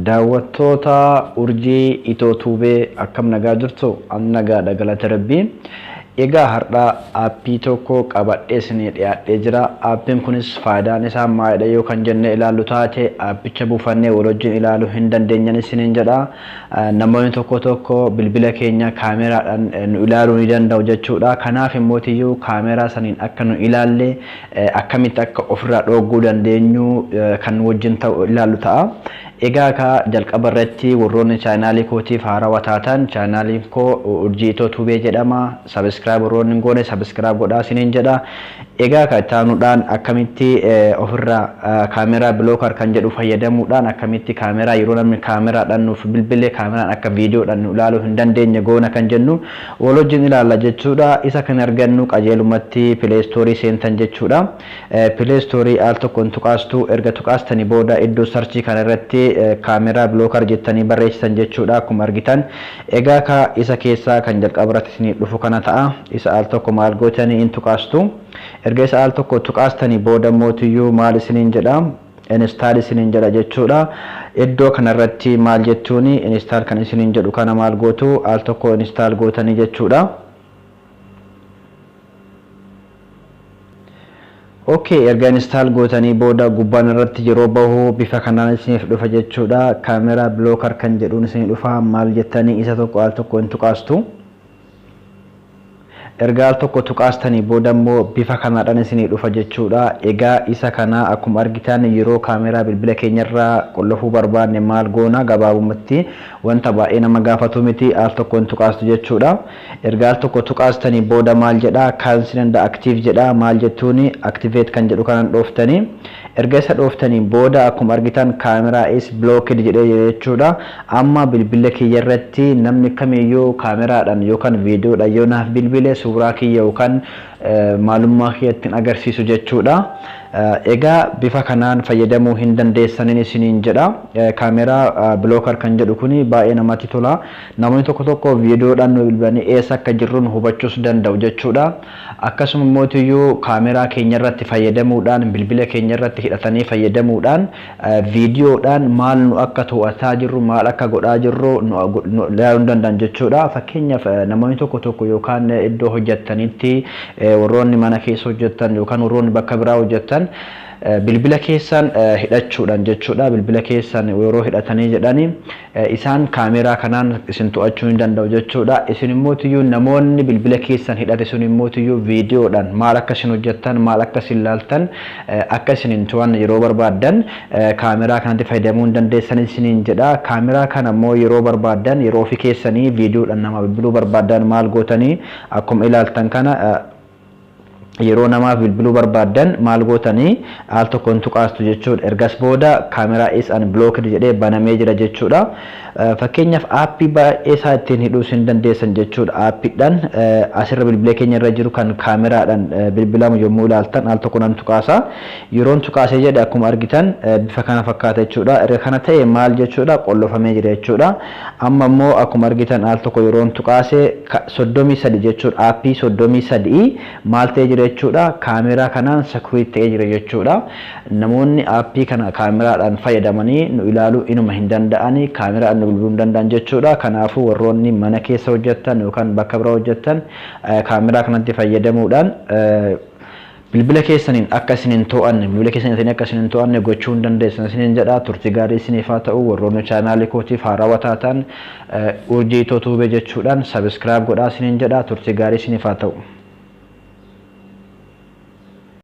Daawwattoota Urjii Itoo Tuubee akkam nagaa jirtu? An nagaadha, galata Rabbii. Egaa har'a aappii tokko qabadhee isinii dhiyaadhee jira. Aappiin kunis faayidaan isaa maalidha yoo kan jennee ilaallu taate, aappicha buufannee wal wajjin ilaaluu hin dandeenyan isiniin jedha. Namoonni tokko tokko bilbila keenya kaameraadhaan nu ilaaluu ni danda'u jechuudha. Kanaaf immootiyyuu kaameraa saniin akka nu ilaalle akkamitti akka ofirraa dhooguu dandeenyu kan wajjin ta'u ilaallu ta'a. Egaa ka jalqaba irratti warroonni chaanaalii kootiif haarawaa taatan, chaanaaliin koo Urjii Itoo Tuubee jedhama. Subscribe warroonni hin goone subscribe godhaa isiniin jedha. Egaa ka itti akkamitti ofirraa camera blocker kan jedhu fayyadamuudhaan akkamitti kaameraa yeroo namni kaameraadhaan nuuf bilbile kaameraan akka viidiyoodhaan nu ilaaluu hin dandeenye goona kan jennu wal wajjin ilaalla jechuudha. Isa kan argannu qajeelumatti Play Store seentan jechuudha. Play Store al tokkoon tuqaastu. Erga tuqaastanii booda iddoo search kana irratti camera blocker jettanii barreessitan jechuudha, akkuma argitan. Egaa ka isa keessaa kan jalqaba irratti isinii dhufu kana ta'a. Isa al tokko maal gootanii in tuqaastu. Erga isa al tokko tuqaastanii booda mootiyyuu maal isiniin jedha? Install isiniin jedha jechuudha. Iddoo kanarratti maal jettuuni? Install kan isiniin jedhu kana maal gootu? Al tokko install gootanii jechuudha. Okay, erga install gootanii booda gubbaan irratti yeroo bahu bifa kanaan isiniif dhufa jechuudha. Camera blocker kan jedhuun isinii dhufa. Maal jettanii? Isa tokko al tokko hin tuqaastu. Erga al tokko tuqaastanii booda immoo bifa kanaadhaan isinii dhufa jechuudha. Egaa isa kana akkuma argitan yeroo kaameraa bilbila keenyarraa qollofuu barbaanne maal goona? Gabaabumatti wanta baay'ee nama gaafatu miti, al tokko hin tuqaastu jechuudha. Erga al tokko tuqaastanii booda maal jedha? Cancel and active jedha. Maal jettuuni? Activate kan jedhu kanan dhooftanii. Erga isa dhooftanii booda akkuma argitan camera is blocked jedhee jechuudha. Amma bilbila kiyya irratti namni kamiyyuu kaameraadhaan yookaan viidiyoodhaan yoo naaf bilbile suuraa kiyya yookaan maalummaa kiyya ittiin agarsiisu jechuudha. Egaa bifa kanaan fayyadamuu hin dandeessanin isiniin jedha. Camera blocker kan jedhu kuni baay'ee namatti tola. Namoonni tokko tokko viidiyoodhaan nu bilbilanii eessa akka jirru nu hubachuus danda'u jechuudha. Akkasuma mootiyyuu kaameraa keenya irratti fayyadamuudhaan, bilbila keenya irratti hidhatanii fayyadamuudhaan, viidiyoodhaan maal nu akka to'ataa jirru, maal akka godhaa jirru nu ilaaluu danda'an jechuudha. Fakkeenyaaf, namoonni tokko tokko yookaan iddoo hojjettanitti, warroonni mana keessa hojjettan yookaan warroonni bakka biraa hojjettan, bilbila keessan hidhachuudhaan jechuudha. Bilbila keessan yeroo hidhatanii jedhanii isaan kaameraa kanaan isin to'achuu hin danda'u jechuudha. Isin immootiyyuu namoonni bilbila keessan hidhate sun immootiyyuu viidiyoodhaan maal akka isin hojjettan, maal akka isin laaltan akka isin hin to'anne yeroo barbaaddan kaameraa kanatti fayyadamuu hin dandeessan isiniin jedha. Kaameraa kana immoo yeroo barbaaddan, yeroo ofii keessanii viidiyoodhaan nama bilbiluu barbaaddan maal gootanii? Akkuma ilaaltan kana yeroo namaaf bilbiluu barbaaddan maal gootanii? Al tokkoon tuqaastu jechuudha. Ergas booda camera is unblocked jedhee banamee jira jechuudha. Fakkeenyaaf, aappii baay'ee isaa ittiin hidhuus hin dandeessan jechuudha. Aappiidhaan asirra bilbila keenya irra jiru kan kaameraadhaan bilbilamu yommuu ilaaltan al tokko nan tuqaasa. Yeroon tuqaasee jedhe akkuma argitan bifa kana fakkaata jechuudha. Erga kana ta'e maal jechuudha? Qollofamee jira jechuudha. Amma immoo akkuma argitan al tokko yeroon tuqaase 33 jechuudha. Aappii 33 maal ta'ee jira jechuudha? Kaameraa kanaan secure ta'ee jira jechuudha. Namoonni aappii kana kaameraadhaan fayyadamanii nu ilaaluu inuma hin danda'ani, kaameraadhaan nu bilbiluu hin danda'an jechuudha. Kanaafuu warroonni mana keessa hojjettan yookaan bakka biraa hojjettan kaameraa kanatti fayyadamuudhaan bilbila keessaniin akka isin hin to'anne, bilbila keessaniin akka isin hin to'anne gochuu hin dandeessan isiniin jedha. Turtii gaarii isiniif haa ta'u. Warroonni chaanaalii kootiif haarawaa taatan Urjii Itoo Tuubee jechuudhaan subscribe godhaa isiniin jedha. Turtii gaarii isiniif haa ta'u.